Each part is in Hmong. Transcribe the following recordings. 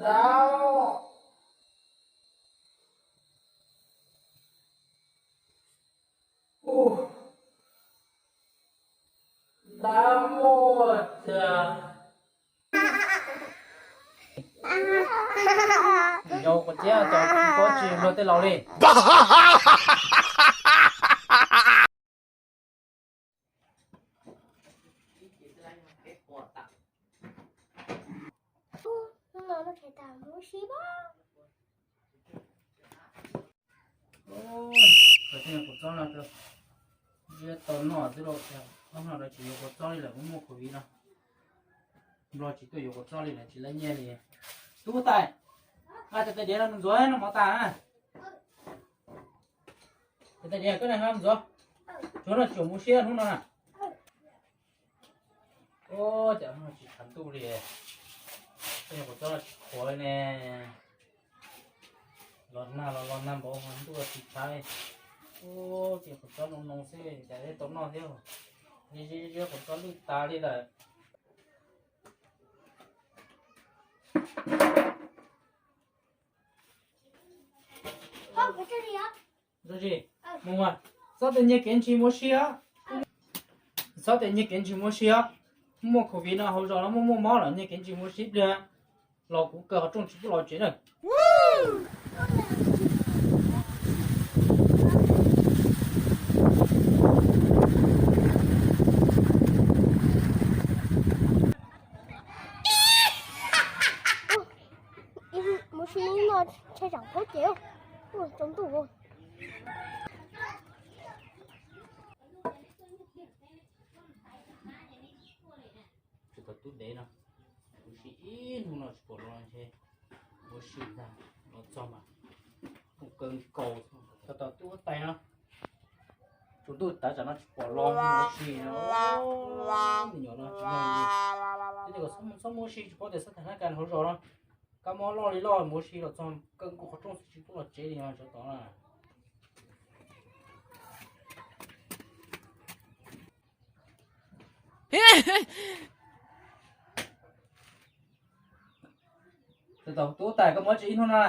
Tau. Ub, dab muaj tiag. Yog kuv thiab, cov tsis paub tsis mloog tej laus li. Ub, kuv txob no, ziab tau noj xwb lauj, ob no lawv tsis yuav kua txob li lawm, muaj muaj covid no. Nplog tsis tuaj yuav kua txob li lawm, tsis lab nyiaj li. Tub huab tais, nqa cov tais diav no mus ntxuav noj mov tas na. Cov tais diav koj nqa mus ntxuav. Tsuav no tsuam mus siab hnub no na. Ub, cas hnub no tsis tshav ntuj li. Tej kua txob no tsis qhuav li ne. Los nag los los nag npaum ntuj tsis tshav li. Ub, tej kua txob noo noo xwb cas tau noj thiab. Ziab ziab kua txob lwj tas li lawm. Mus, txhob tias nyiag kev ntsis mus ua si os. Txhob tias nyiag kev ntsis mus ua si os. Muaj covid no hauv zos no muaj muaj mob lawm, nyiag kev ntsis mus ua si ib pliag los kuv kaw qhov rooj tsis pub los tsev na. Mus si no, tshee zaum pub ces tsaus ntuj. Tsis tau tub dev no, mus si ib hnub no tsis pom los ntshe, mus si tag los txog mas mus kaw nkaus. Tau tau tub huab tais no, tsaus ntuj tas tsam no tsis pom los mus si no. Me nyuam no tsis mloog li. Twb tias kom txhob mus ua si, tsis paub tias xab tham nab kas hauv zos no kab mob loj li loj, mus ua si los txog kaw nkaus qhov rooj xwb tsis pub los tsev li no tsov tom na. Tub huab tais, koj mus tsev ib hnub no na.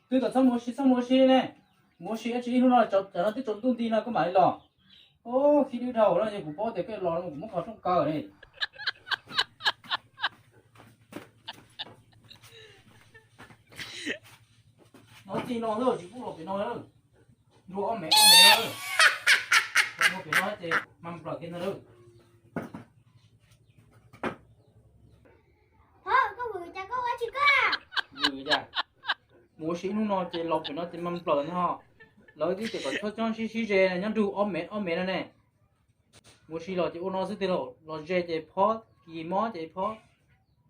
Twb kom txhob mus ua si, txhob mus ua si ne. Mus ua si tsev ib hnub no, tsam no twb tsaus ntuj nti no koj mam li los. Ub, khib dwb dhau no, yog kuv paub tias koj los kuv muab qhov rooj kaw li. No txij no xwb tsis pub los pem no lawm. Nrug ob mev ob mev no. Los pem no ces mas nplawm kiag ntag lawm. Vwm cas, mus ua si ib hnub no ces los pem no ces mas nplawm ntag ho. Lawv twb tias kom txhob txhob sib sib ze, nyob nrug ob mev ob mev no ne. Mus ua si los ces ua no xwb tiag lauj, los ze ces phob, kis mob ces phob,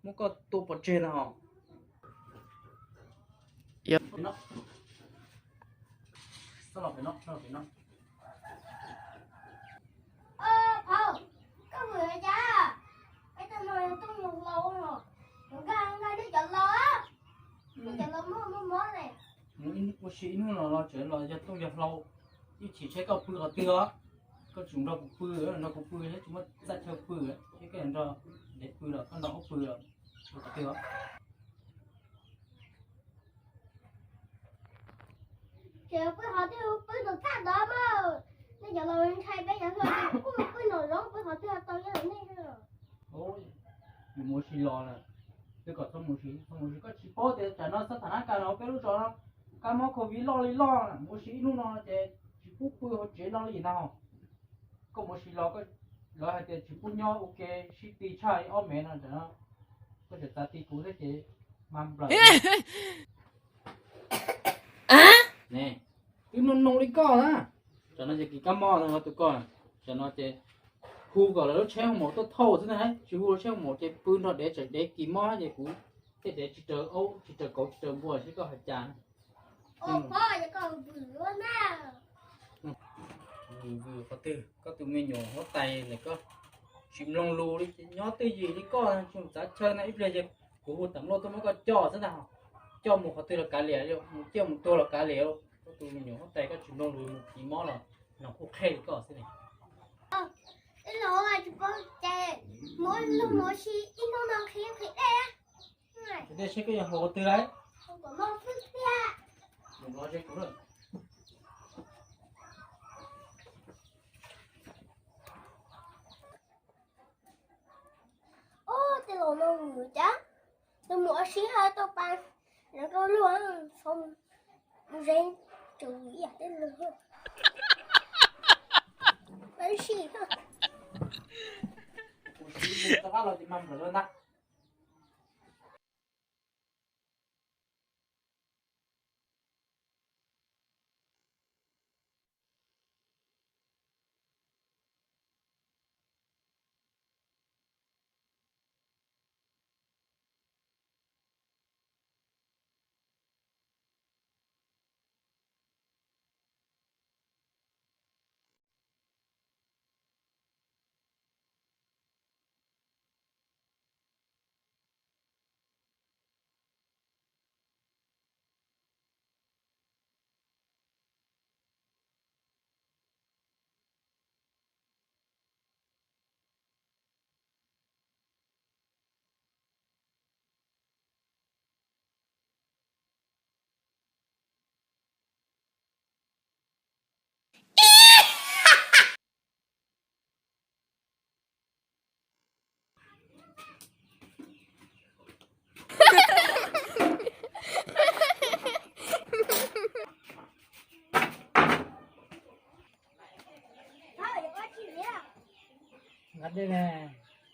muab koj tua pov tseg ntag ho. Mus ua si ib hnub no los tseem los yog tooj yog hlau, ib chim saib koj pw qhov twg os. Koj tsis nrog kuv pw, nrog kuv pw thiab tsis muaj txaj chaw pw, thiab koj nrog dev pw los koj nrog huab pw los pw qhov twg os. Ces pw qhov twg, pw tom txaj ntawd mas. Nej cov laus ntshai peb cov hluas, kuj pw nraum zoov, pw qhov twg tau nyob ntawm nej. Yus mus ua si los lawm, twb kom txhob mus ua si, txhob mus ua si, koj tsis paub tias tsam no xab tham nab kas hauv peb lub zos no kab mob covid loj li loj, mus ua si ib hnub no ces tsis pub pw hauv tsev no li ntag. Koj mus ua si los, lawv hais tias tsis pub nyob ua ke sib ti tshaj li ob mev no, tsam no koj tseem txav ti kuv thiab ces mas nplawm. Ne, twb noo noo li koj na, tsam no ces kis kab mob no tus koj, tsam no ces hu kom lawv lub tsheb hoo maum tuaj thauj xwb na, tsis hu lub tsheb hoo maum ces pw nrog dev, tsam dev kis mob ces kuv tej dev tsis raws aub tsis raws kauv tsis raws npua seb koj hais cas. Vwm vwm qhov twg, koj tus me nyuam huab tais ntawm koj tsis mloog lus li, nyob twj ywm li koj tsis txav chaw na, ib pliag ces kuv hu tam luaj tuaj muab koj coj xwb ntag. Coj mus qhov twg los kav liam, mus ciaj mus tuag los kav liam. Koj tus me nyuam huab tais koj tsis mloog lus, mus kis mob los noog kuj qheb li koj xwb ne. Ib los tsis paub ces mus ua si ib hnub no nqhis nqhis dej. Seb koj yuav haus qhov twg lawm? Tej laus no vwm cas, nws mus ua si ha tau pa, nws rau luag, mus ze tsum ib yam tej laus. Pa si. Nqa dej ne,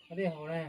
nqa dej haus ne.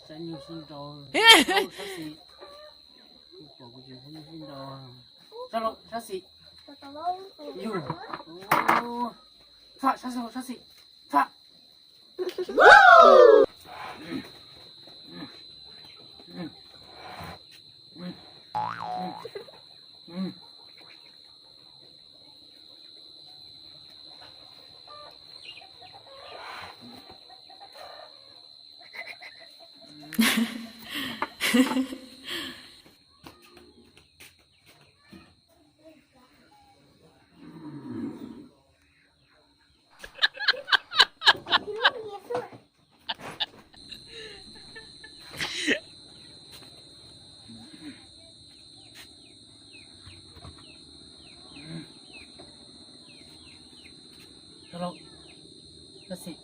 Sab nyuj sib nraus, sab xis. Kuv pom kuv tsis sab nyuj sib nraus. Sab laug, sab xis. Yus. Faj, sab xis, sab xis. Faj. Hello. Let's see.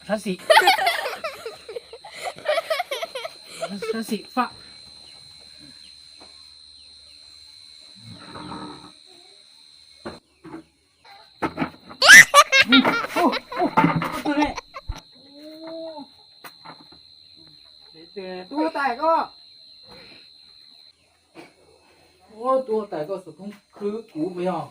Sab xis, sab xis faj. Tub huab tais koj, tub huab tais koj xov tooj khwb kuv puas yog?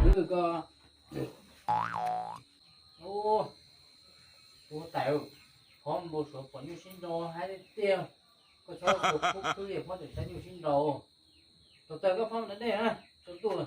Kuv koj, tub huab tais, qhov npau suav pom nyuj sib nraus hais tiag, koj txhob xov tooj khwb, phob ntawm saib nyuj sib nraus, thaum tawg koj phob ntawm dej na, tsaus ntuj.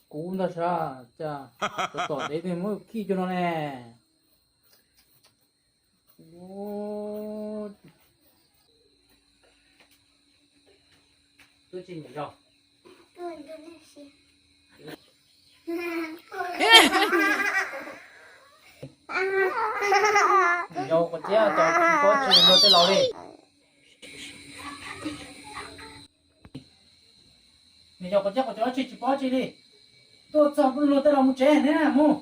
Kuv ntag sas, cas tom tom dev twg muab khij cuag no ne. Twb tsis nyam yog. Yog qhov txiab tsis paub tsis luag tej laus li. Nws yog qhov txiab qhov txos dab tsi tsis paub tsi li. Tuaj txog luag tej laus mus tsev ne mus.